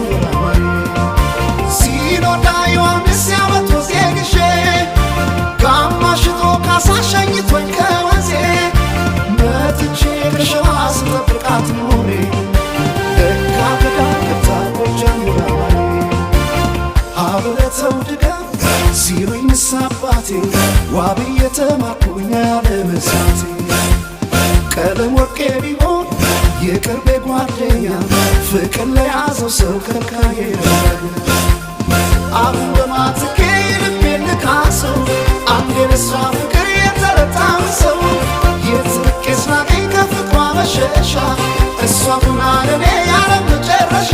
ወራማሪ ሲኖዳ ዮሐንስ ያመቶ ዜግሼ ጋማ ሽጦ ካሳ ሸኝቶኝ ከወንዜ መጥቼ ከሸዋ ስጠብቃት ኖሬ ለካ ገዳም ገብታ ጎጃም ወራማሪ አብረተው ድገም ሲሉኝ አባቴ ዋብ የተማርኩኝ ያለመሳቴ ቀለም ወርቄ ቢሆን የቅርቤ ጓደኛ ፍቅር ለያዘው ሰው ከልካዬ አሁን በማትኬ ልቤን ልካሰው አንዴ ለሷ ፍቅር የተረታውን ሰው የትርቄ ስናገኝ ከፍቅሯ መሸሻ እሷ ሆና ለኔ ያለ መጨረሻ።